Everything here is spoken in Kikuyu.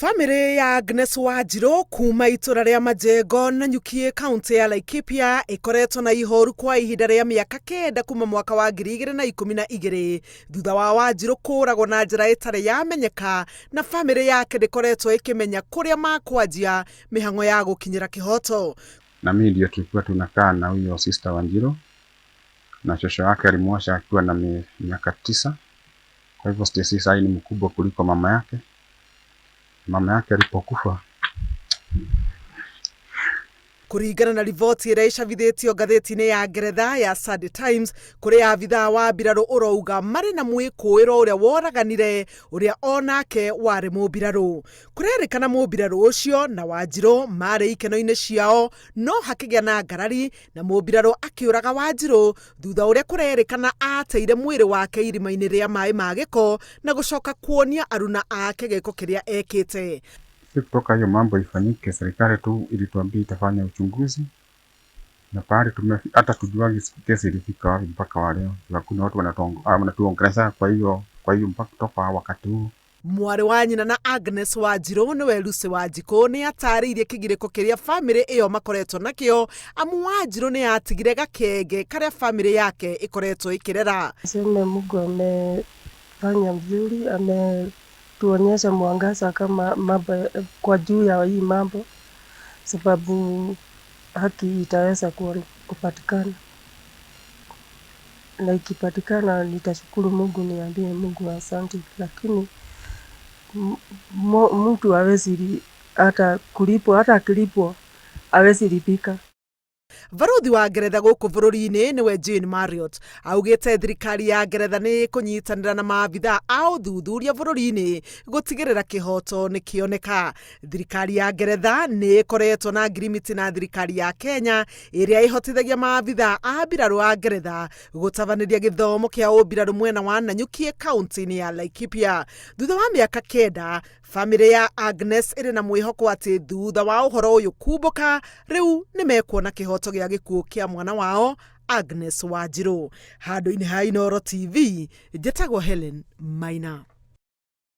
Bamĩrĩ ya Agnes Wanjirũ kuma itũra rĩa Majengo Nanyuki kaunti ya Laikipia ĩkoretwo na ihoru kwa ihinda rĩa mĩaka kenda kuma mwaka wa 2012 thutha wa Wanjirũ kũragwo na njĩra ĩtarĩ yamenyeka na bamĩrĩ yake ndĩkoretwo ĩkĩmenya kũrĩa makwanjia mĩhang'o ya gũkinyĩra kĩhoto. Na mimi ndio tulikuwa tunakaa na huyo sister Wanjiru na shosho yake alimwacha akiwa na miaka 9. Kwa hivyo Stacy sasa ni mkubwa kuliko mama yake. Mama yake alipokufa Kũringana na riboti ĩrĩa ĩcabithĩtio ngathĩti-inĩ ya Ngeretha ya Sunday Times, kũrĩ abithaa wa mbirarũ ũrauga marĩ na mwĩkũĩro ũrĩa woraganire ũrĩa onake warĩ mũmbirarũ. Kũrerĩkana mũmbirarũ ũcio na Wanjirũ marĩ ikeno-inĩ ciao no hakĩgĩa na ngarari na mũmbirarũ akĩũraga Wanjirũ thutha ũrĩa kũrerĩkana ateire mwĩrĩ wake irima-inĩ rĩa maĩ ma gĩko na gũcoka kuonia aruna ake gĩko kĩrĩa ekĩte. Si kutoka hiyo mambo ifanyike, serikali tu ilituambia itafanya uchunguzi na pahali tume hata tujuagi kesi ilifika wapi mpaka wa leo. Hakuna watu wanatuongelesha kwa hiyo mpaka kutoka wakati huo. Mwarĩ wa nyina na Agnes Wanjirũ nĩwe Lucy Wanjikũ nĩ atarĩirie kĩgirĩko kĩrĩa bamĩrĩ ĩyo makoretwo nakĩo amu Wanjirũ nĩ atigire gakenge karĩa bamĩrĩ yake ĩkoretwo ĩkĩrera. Niseme Mungu amefanya mzuri, ametuonyesha mwangaza kama mambo kwa juu ya hii mambo, sababu haki itaweza kupatikana, na ikipatikana nitashukuru Mungu, niambie Mungu asante, lakini mtu hawezi hata kulipwa, hata akilipwa hawezi lipika. Barothi wa Ngeretha gũkũ bũrũri-inĩ nĩwe Jane Marriott augĩte thirikari ya Ngeretha nĩ ĩkũnyitanĩra na maabithaa a ũthuthuria bũrũri-inĩ gũtigĩrĩra kĩhoto nĩ kĩoneka. Thirikari ya Ngeretha nĩ ĩkoretwo na ngirimiti na thirikari ya Kenya ĩrĩa ĩhotithagia maabithaa a mbirarũ a Ngeretha gũtabanĩria gĩthomo kĩa ũmbirarũ mwena wa Nanyuki kaunti-inĩ ya Laikipia. Thutha wa mĩaka 9 bamĩrĩ ya Agnes ĩrĩ na mwĩhoko atĩ thutha wa ũhoro ũyũ kumbũka rĩu nĩ mekuona kĩhoto gĩa gĩkuũ kĩa mwana wao Agnes Wanjirũ. Handũ-inĩ ha Inooro TV, njĩtagwo Helen Maina.